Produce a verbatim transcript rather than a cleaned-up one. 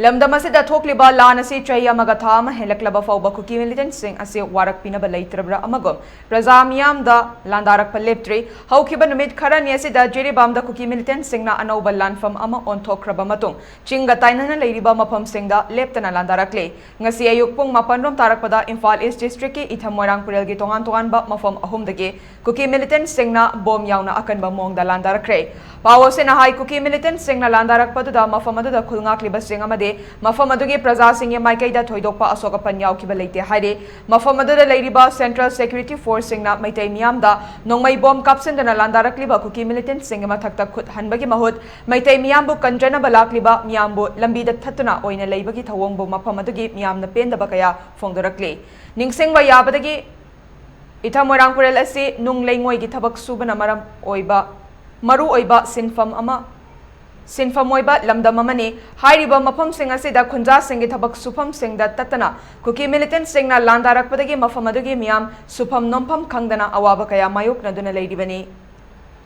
ꯂꯝꯗꯝ ꯑꯁꯤꯗ ꯊꯣꯛꯂꯤꯕ ꯂꯥꯟ ꯑꯁꯤ ꯆꯍꯤ ꯑꯃꯒ ꯊꯥ ꯑꯃ ꯍꯦꯜꯂꯛꯂꯕ ꯐꯥꯎꯕ ꯀꯨꯀꯤ ꯃꯤꯂꯤꯇꯦꯟꯠꯁꯤꯡ ꯑꯁꯤ ꯋꯥꯔꯛꯄꯤꯅꯕ ꯂꯩꯇ꯭ꯔꯕ꯭ꯔꯥ ꯑꯃꯒꯨꯝ ꯄ꯭ꯔꯖꯥ ꯃꯤꯌꯥꯝꯗ ꯂꯥꯟꯗꯥꯔꯛꯄ ꯂꯦꯞꯇ꯭ꯔꯤ꯫ ꯍꯧꯈꯤꯕ ꯅꯨꯃꯤꯠ ꯈꯔꯅꯤ ꯑꯁꯤꯗ ꯖꯤꯔꯤꯕꯥꯝꯗ ꯀꯨꯀꯤ ꯃꯤꯂꯤꯇꯦꯟꯠꯁꯤꯡꯅ ꯑꯅꯧꯕ ꯂꯥꯟꯐꯝ ꯑꯃ ꯑꯣꯟꯊꯣꯛꯈ꯭ꯔꯕ ꯃꯇꯨꯡ ꯆꯤꯡꯒ ꯇꯥꯏꯅꯅ ꯂꯩꯔꯤꯕ ꯃꯐꯝꯁꯤꯡꯗ ꯂꯦꯞꯇꯅ ꯂꯥꯟꯗꯥꯔꯛꯂꯤ꯫ ꯉꯁꯤ ꯑꯌꯨꯛ ꯄꯨꯡ ꯃꯥꯄꯟ ꯔꯣꯝ ꯇꯥꯔꯛꯄꯗ ꯏꯝꯐꯥꯜ ꯏꯁ ꯗꯤꯁꯇ꯭ꯔꯤꯛꯀꯤ ꯏꯊꯝ ꯃꯣꯏꯔꯥꯡ ꯄꯨꯔꯦꯜꯒꯤ ꯇꯣꯉꯥꯟ ꯇꯣꯉꯥꯟꯕ ꯃꯐꯝ ꯑꯍꯨꯝꯗꯒꯤ ꯀꯨꯀꯤ ꯃꯤꯂꯤꯇꯦꯟꯠꯁꯤꯡꯅ ꯕꯣꯝ ꯌꯥꯎꯅ ꯑꯀꯟꯕ ꯃꯑꯣꯡꯗ ꯂꯥꯟꯗꯥꯔꯛꯈ꯭ꯔꯦ꯫ ꯄꯥꯎ ꯑꯁꯤꯅ ꯍꯥꯏ, ꯀꯨꯀꯤ ꯃꯤꯂꯤꯇꯦꯟꯠꯁꯤꯡꯅ ꯂꯥꯟꯗꯥꯔꯛꯄꯗꯨꯗ ꯃꯐꯝ ꯑꯗꯨꯗ ꯈꯨꯜ ꯉꯥꯛꯂꯤꯕꯁꯤꯡ ꯑꯃꯗꯤ ꯃꯐꯝ ꯑꯗꯨꯒꯤ ꯄ꯭ꯔꯖꯥꯁꯤꯡꯒꯤ ꯃꯥꯏꯀꯩꯗ ꯊꯣꯏꯗꯣꯛꯄ ꯑꯁꯣꯛ ꯑꯄꯟ ꯌꯥꯎꯈꯤꯕ ꯂꯩꯇꯦ ꯍꯥꯏꯔꯤ꯫ ꯃꯐꯝ ꯑꯗꯨꯗ ꯂꯩꯔꯤꯕ ꯁꯦꯟꯇ꯭ꯔꯦꯜ ꯁꯦꯀ꯭ꯌꯨꯔꯤꯇꯤ ꯐꯣꯔꯁꯁꯤꯡꯅ ꯃꯩꯇꯩ ꯃꯤꯌꯥꯝꯗ ꯅꯣꯡꯃꯩ ꯕꯣꯝ ꯀꯥꯞꯁꯤꯟꯗꯨꯅ ꯂꯥꯟꯗꯥꯔꯛꯂꯤꯕ ꯀꯨꯀꯤ ꯃꯤꯂꯤꯇꯦꯟꯠꯁꯤꯡꯒꯤ ꯃꯊꯛꯇ ꯈꯨꯠ ꯍꯟꯕꯒꯤ ꯃꯍꯨꯠ ꯃꯩꯇꯩ ꯃꯤꯌꯥꯝꯕꯨ ꯀꯟꯖꯅꯕ ꯂꯥꯛꯂꯤꯕ ꯃꯤꯌꯥꯝꯕꯨ ꯂꯝꯕꯤꯗ ꯊꯠꯇꯨꯅ ꯑꯣꯏꯅ ꯂꯩꯕꯒꯤ ꯊꯧꯑꯣꯡꯕꯨ ꯃꯐꯝ ꯑꯗꯨꯒꯤ ꯃꯤꯌꯥꯝꯅ ꯄꯦꯟꯗꯕ ꯀꯌꯥ ꯐꯣꯡꯗꯣꯔꯛꯂꯤ꯫ ꯅꯤꯡꯁꯤꯡꯕ ꯌꯥꯕꯗꯒꯤ ꯏꯊꯝ ꯃꯣꯏꯔꯥꯡ ꯄꯨꯔꯦꯜ ꯑꯁꯤ ꯅꯨꯡ ꯂꯩꯉꯣꯏꯒꯤ ꯊꯕꯛ ꯁꯨꯕꯅ ꯃꯔꯝ ꯑꯣꯏꯕ ꯃꯔꯨ ꯑꯣꯏꯕ ꯁꯤꯟꯐꯝ ꯑꯃ ꯁꯤꯟꯐꯝ ꯑꯣꯏꯕ ꯂꯝꯗꯝ ꯑꯃꯅꯤ꯫ ꯍꯥꯏꯔꯤꯕ ꯃꯐꯝꯁꯤꯡ ꯑꯁꯤꯗ ꯈꯨꯟꯖꯥꯁꯤꯡꯒꯤ ꯊꯕꯛ ꯁꯨꯐꯝꯁꯤꯡꯗ ꯇꯠꯇꯅ ꯀꯨꯀꯤ ꯃꯤꯂꯤꯇꯦꯟꯠꯁꯤꯡꯅ ꯂꯥꯟꯗꯥꯔꯛꯄꯗꯒꯤ ꯃꯐꯝ ꯑꯗꯨꯒꯤ ꯃꯤꯌꯥꯝ ꯁꯨꯐꯝ ꯅꯣꯝꯐꯝ ꯈꯪꯗꯅ ꯑꯋꯥꯕ ꯀꯌꯥ ꯃꯥꯌꯣꯛꯅꯗꯨꯅ ꯂꯩꯔꯤꯕꯅꯤ꯫